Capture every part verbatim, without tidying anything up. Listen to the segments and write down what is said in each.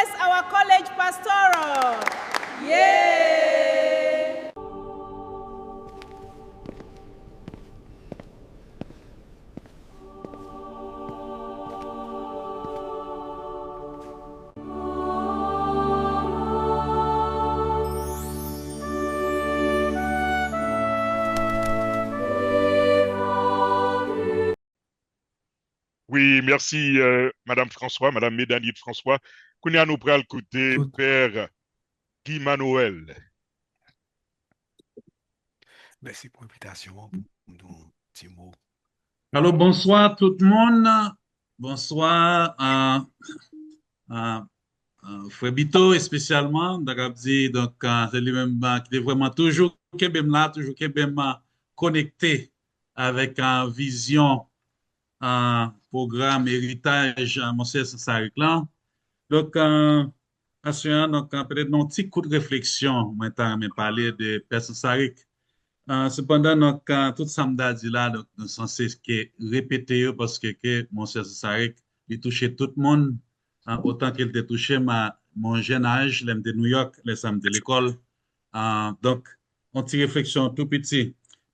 Our college pastoral. Yeah! Wi, mèsi, euh, Madam François, Madam Medanie François. Kounye a nou pral koute Pè Guy Manoel. Mèsi pou envitasyon an pou m di yon ti mo. Alo, bonswa tout moun. Bonswa, uh, uh, uh, Frè Bito espesyalman, m ta kab di, donk, uh, se li menm uh, ki te vrèman toujou kenbe m la, toujou kenbe m uh, konekte avèk uh, vizyon uh, pwogram eritaj uh, Monseyè Sansarik lan. Donk, uh, aswè an, donk, uh, petèt nan yon ti kout refleksyon, mwen ta renmen pale de Pè Sansarik. Uh, sepandan, donk, uh, tout sa m ta di la, donk, nou sanse ke repete yo paske ke Monseyè Sansarik, li touche tout moun, uh, otan ke l te touche m a mon jèn aj, lè m te Nouyòk, lè sa m te lekòl. Uh, donk, yon ti refleksyon tou piti.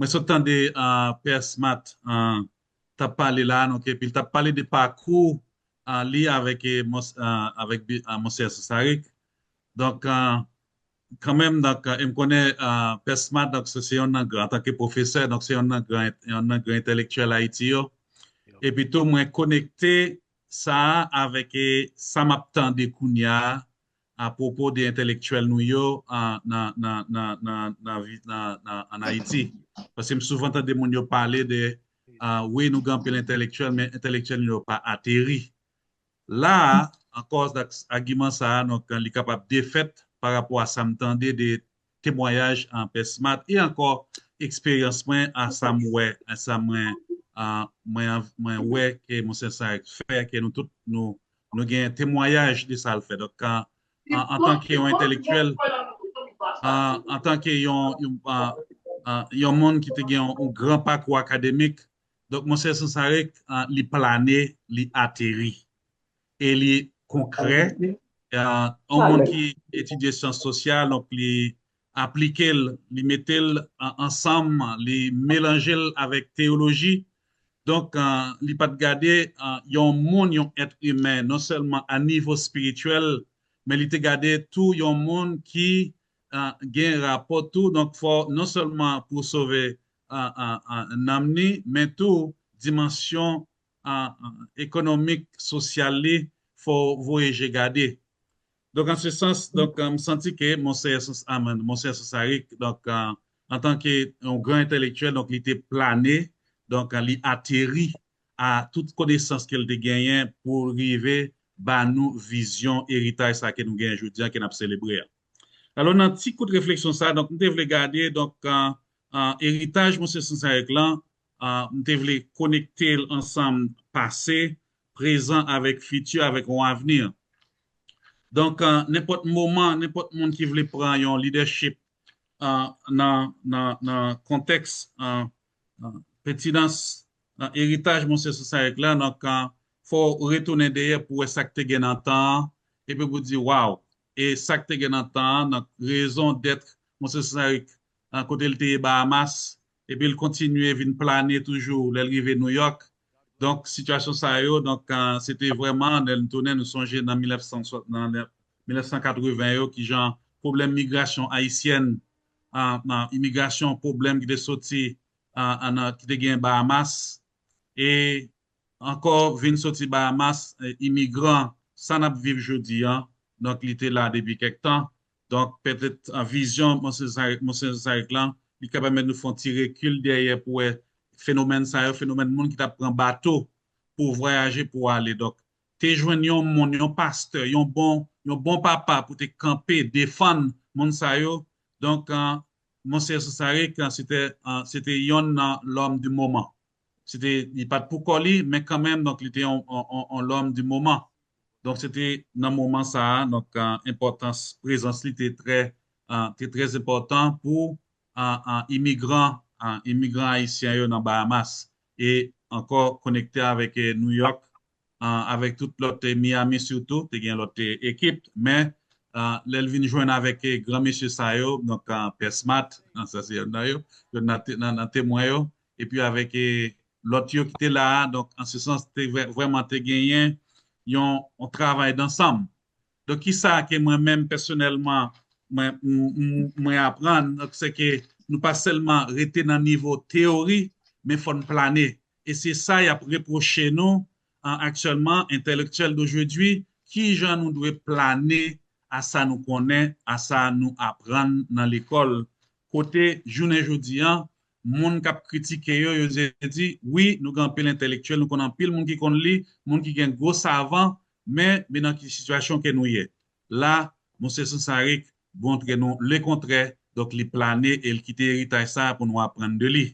Mwen sot tande uh, Pè Smart uh, t ap pale la, donk, epi l t ap pale de pakou uh, li avèk, uh, mons, uh, avèk uh, Monseyè Sansarik. Donk, uh, kanmenm, donk, uh, e m konnen uh, Pè Smart, donk, se, se yon nan gran, antanke pwofesè, donk, se yon nan gran, yon nan gran entèlektyèl Ayiti yo. Epi tou, mwen konekte sa a avèk eh, sa m ap tande kounye a apwopo de entèlektyèl nou yo nan ann Ayiti. Paske m souvan tande moun yo pale de wi, nou gen anpil entèlektyèl, men entèlektyèl nou yo pa ateri. La a, ankò, agiman sa a, donk, li kapab defèt pa rapò a sa m tande de temwayaj an Pè Smart e ankò eksperyans mwen a sa m wè, a sa mwen, mwen, mwen wè ke Monseyè Sansarik fè, ke nou tout nou, nou gen temwayaj de sa l fè. Donk, an, antanke yon entèlektyèl, an, antanke yon, yon, an, an, yon moun ki te gen yon, yon gran pakou akademik, donk Monseyè Sansarik, an, li plane, li ateri. E li konkrè. An, yon moun ki etidye syans sosyal, donk li aplike l, li mete l an, ansanm, li melanje l avèk teyoloji. Donk, an, li pa t gade an, yon moun, yon èt imen, non sèlman a nivo espirityèl, men li te gade tou yon moun ki an, gen rapò tou. Donk, fò non sèlman pou sove an, an, an, nanm ni, men tou dimansyon an, an, ekonomik, sosyal li, fò w voye je gade. Donk, an se sans, donk, an, m santi ke Monseyè Sans, a, Monseyè Sansarik, donk, an, antanke yon gran entèlektyèl, donk, li te plane, donk, an, li ateri a tout konesans ke l te genyen pou rive ba nou vizyon eritaj sa ke nou genyen jodi a, ke n ap selebre a. Alò, nan ti kout refleksyon sa, donk, m te vle gade, donk, an, an, eritaj Monseyè Sansarik lan, an, m te vle konekte l ansanm pase, prezan avèk fiti, avèk yon avni. Donk, an, nenpòt moman, nenpòt moun ki vle pran yon lidèchip an, nan, nan, nan kontèks an, an, petinans an, eritaj Monseyè Sansarik la, donk, an, fò w retounen dèyè pou w wè sa k te gen nan tan an, epi pou w di, waw, e sa k te gen nan tan an, donk, rezon dèt Monseyè Sansarik an, kote l te ye Bahamas, epi l kontinye vin plane toujou lè l rive Nouyòk. Donk, sitiyasyon sa yo, donk, an, se te vrèman, lè n tounen, nou sonje nan mil nèf san, nan mil nèf san katreven yo, kijan pwoblèm migrasyon ayisyèn, an, an, imigrasyon, pwoblèm ki te soti, an, an, ki te gen Bahamas, e ankò vin soti Bahamas, e, imigran, sa n ap viv jodi a, donk, li te la depi kèk tan. Donk, petèt, an, vizyon Monseyè Sansarik, Monseyè Sansarik lan, li ka pèmèt nou fè yon ti rekil dèyè pou wè fenomèn sa yo, fenomèn moun ki t ap pran bato pou vwayaje, pou ale. Donk, te jwenn yon moun, yon pastè, yon bon, yon bon papa pou te kanpe, defann moun sa yo. Donk, an, Monseyè Sansarik, an, se te, an, se te yonn nan l'homme du moment. Se te, li pa t pou kò li, men kanmenm, donk, li te yon, yon, yon, yon l'homme du moment. Donk, se te nan moman sa a, donk, an, enpòtans, prezans li te trè, an, te trè enpòtan pou, an, an, imigran, an, imigran ayisyen yo nan Bahamas. E ankò konekte avèk, e, Nouyòk, an, avèk tout lòt, eh, Miami sitou, te gen lòt, eh, ekip, men, an, lè l vin jwenn avèk, eh, gran mesye sa yo, donk, an, Pè Smat, an, sa se yonn nan yo, yonn nan te-, nan, nan temwen yo, epi avèk, eh, lòt yo ki te la a, donk, an se sans, te vrè-, vrèman te genyen yon, yon travay dansanm. Donk, kisa ke mwen menm pèsonèlman, mwen, m, m, mwen aprann, donk, se ke nou pa sèlman rete nan nivo teyori, men fò n plane. E se sa y ap repwoche nou, an, aktyèlman, entèlektyèl dojodi, kijan nou dwe plane a sa nou konnen, a sa nou aprann nan lekòl. Kote, jounen jodi an, moun k ap kritike yo, yo di, wi, nou gen anpil entèlektyèl, nou konn anpil moun ki konn li, moun ki gen gwo savan, men, men nan ki sitiyasyon ke nou ye. La, Monseyè Sansarik montre nou lekontrè, donk li plane e l kite eritaj sa a pou nou aprann de li.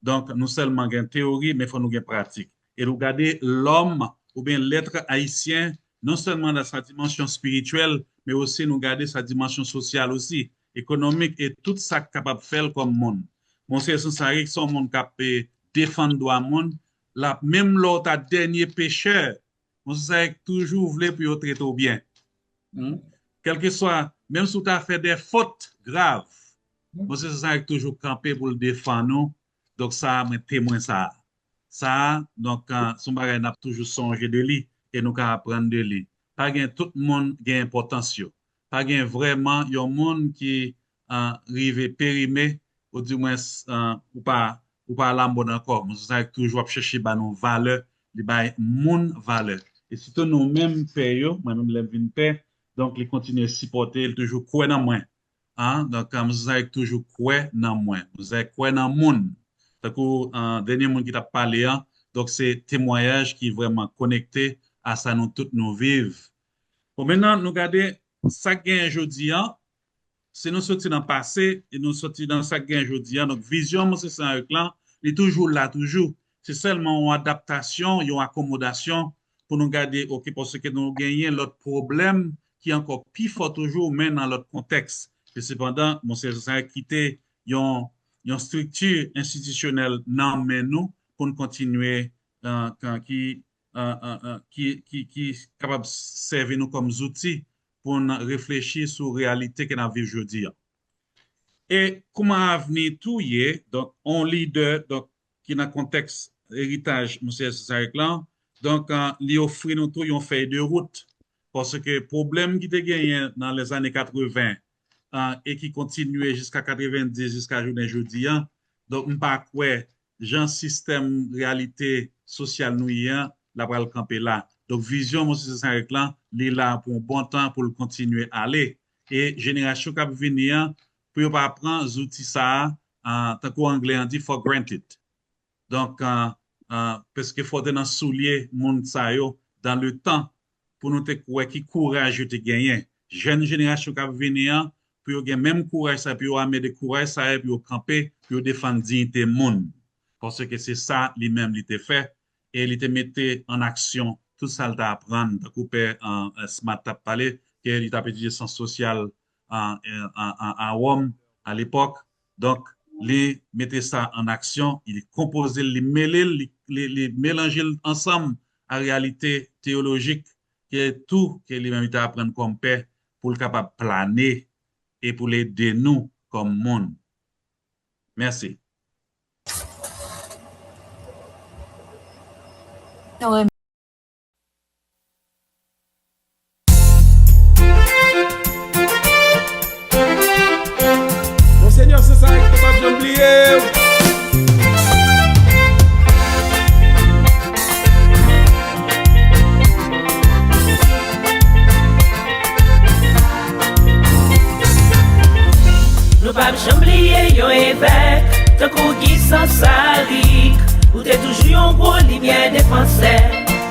Donk, nou sèlman gen teyori, men fò nou gen pratik. E nou gade lòm oubyen lèt ayisyen, non sèlman nan sa dimansyon espirityèl, men osi nou gade sa dimansyon sosyal osi, ekonomik, e tout sa k kapab fè l kòm moun. Monseyè Sansarik se yon moun k ap, eh, defann dwa moun, l ap, menm lè w ta dènye pechè, Monseyè Sansarik toujou vle pou yo trete w byen. Hmm? Kèlkeswa, menm si w ta fè de fot grav, Monseyè Sansarik toujou kanpe pou l defann ou. Donk, sa a, mwen temwen sa a. Sa a, donk, an, se yon bagay n ap toujou sonje de li e nou ka aprann de li. Pa gen tout moun gen enpòtans yo. Pa gen vrèman yon moun ki, an, rive perime, oudimwens, an, ou pa, ou pa alamòd ankò. Monseyè Sansarik toujou ap chèche ba nou valè, li bay moun valè. E sitou nou menm pè yo, mwen menm lè m vin pè, donk li kontinye sipòte, li toujou kwè nan mwen. An, donk, an, Monseyè Sansarik toujou kwè nan mwen. Monseyè Sansarik kwè nan moun. Tankou, an, dènye moun ki t ap pale an, donk se temwayaj ki vrèman konekte a sa nou tout nou viv. Bon, mentnan, nou gade sa k genyen jodi an. Si nou soti nan pase e nou soti nan sa k genyen jodi an, donk vizyon Monseyè Sansarik lan, li toujou la, toujou. Se sèlman yon adaptasyon, yon akomodasyon pou nou gade, oke, paske nou genyen lòt pwoblèm ki ankò pi fò toujou, men nan lòt kontèks. E sepandan, Monseyè Sansarik kite yon, yon estrikti enstitisyonèl nan men nou pou n kontinye, an, kan, ki, an, an, an, ki, ki, ki kapab sèvi nou kòm zouti pou n reflechi sou reyalite ke n ap viv jodi an. E kouman avni tou ye, donk, on lidè, donk, ki nan kontèks eritaj Monseyè Sansarik lan, donk, an, li ofri nou tou yon fèy de wout. Paske pwoblèm ki te genyen nan lèzane katreven, an, e ki kontinye jiska katrevenndis, jiska jounen jodi an, donk, m pa kwè jan sistèm reyalite sosyal nou ye an, l ap pral kanpe la. Donk, vizyon Monseyè Sansarik lan, li la pou yon bon tan pou l kontinye ale. E jenerasyon k ap vini an, pou yo pa pran zouti sa a, an, tankou anglè an di, for granted. Donk, an, an, paske fò w te nan soulye moun sa yo, dans le temps, pou nou te kwè ki kouraj yo te genyen. Jèn jenerasyon k ap vini an, pou yo gen menm kouraj sa, pou yo ame de kouraj sa yo, pou yo kanpe, pou yo defann diyite moun. Paske se sa li menm li te fè, e li te mete an aksyon tout sa l te aprann, tankou pè, an, Smart t ap pale, ke li t ap etidye syans sosyal, an, an, an, an, a Wòm, a lepòk. Donk, li mete sa an aksyon, li konpoze l, li mele l, li, li, li melanje l ansanm a reyalite teyolojik ke tou, ke li menm li te aprann kòm pè, pou l kapab plane e pou l ede nou kòm moun. Mèsi. Monsenyè Sansarik, nou p ap janm bliye w. Nou p ap janm bliye yon evèk tankou Guy Sansarik. Ou te toujou yon gwo limyè defansè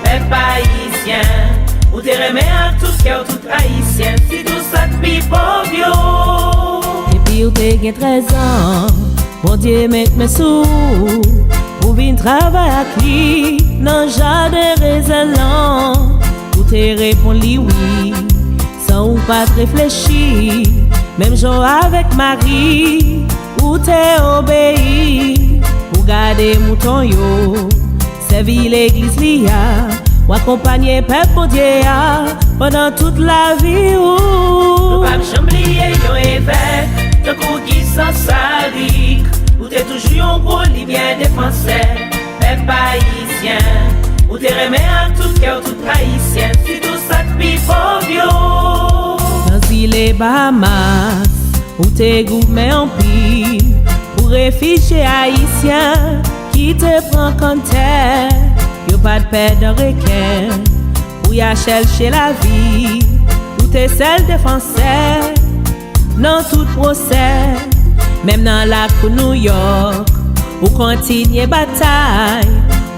pèp ayisyen. Ou te renmen ak tout kè w tout Ayisyen, sitou sa k pi pòv yo. Depi w te gen trèz an, Bondye met men sou ou pou vin travay ak li nan jaden rezen lan. Ou te reponn li wi, san ou pa t reflechi. Menm jan avèk Mari, ou te obeyi. Ou gade mouton yo, sèvi legliz li a, W akonpanye pèp Bondye a pandan tout lavi w. Nou p ap janm bliye yon evèk tankou Guy Sansarik. Ou te toujou yon gwo limyè defansè pèp ayisyen. Ou te renmen ak tout kè w tout Ayisyen, sitou sa k pi pòv yo. Nan zile Bahamas, ou te goumen anpil pou refijye ayisyen ki te pran kanntè. Yo pa t pè dan reken pou y a chèche lavi. Ou te sèl defansè nan tout pwosè. Menm nan lakou Nouyòk, ou kontinye batay.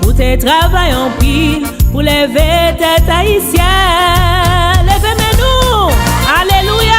Ou te travay anpil pou leve tèt ayisyen. Leve men nou! Alelouya!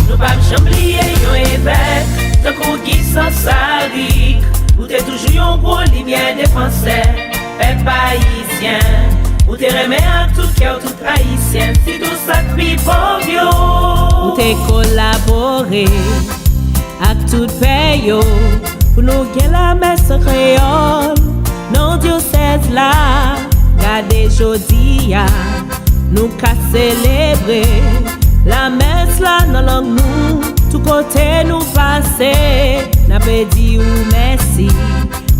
Nou p ap janm bliye yon evèk tankou Guy Sansarik. Ou te toujou yon gwo limyè defansè pèp ayisyen. Ou te renmen ak tout kè w tout Ayisyen, sitou sa k pi pòv yo. Ou te kolabore ak tout pè yo pou nou gen lamès an kreyòl nan dyosèz la. Gade jodi a, nou ka selebre lamès la nan lang nou. Tout kote nou pase, n ap di ou mèsi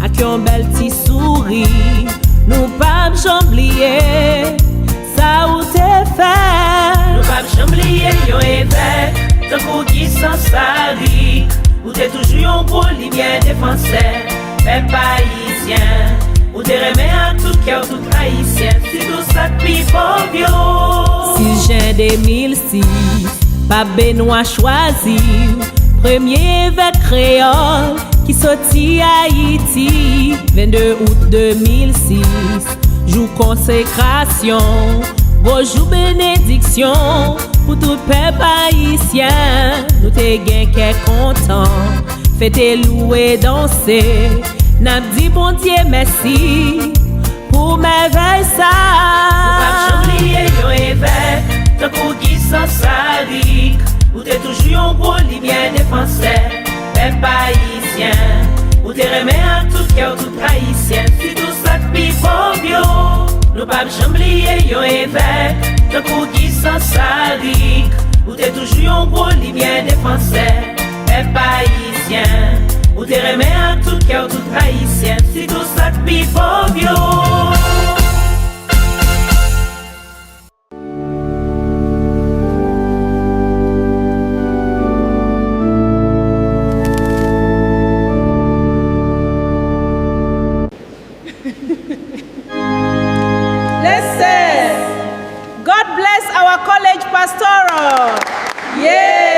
ak yon bèl ti souri. Nou p ap janm bliye sa ou te fè. Nou p ap janm bliye yon evèk tankou Guy Sansarik. Ou te toujou yon gwo limyè defansè pèp ayisyen. Ou te renmen ak tout kè w tout Ayisyen, sitou sa k pi pòv yo. Sis jen de mil sis, Pap Benwa chwazi w premye evèk kreyòl ki soti Ayiti. Vennde out de mil sis, jou konsekrasyon, gwo jou benediksyon pou tout pèp ayisyen. Nou te gen kè kontan, fete, louwe, danse. N ap di Bondye mèsi pou mèvèy sa. Nou p ap janm bliye yon evèk tankou Guy Sansarik. Ou te toujou yon gwo limyè defansè pèp ayisyen. Ou te renmen ak tout kè w tout Ayisyen, sitou sa k pi pòv yo. Nou p ap janm bliye yon evèk tankou Guy Sansarik. Ou te toujou yon gwo limyè defansè pèp ayisyen. Ou te renmen ak tout kè w tout Ayisyen, sitou sa k pi pòv yo. Listen. God bless our college pastoral. Yeah.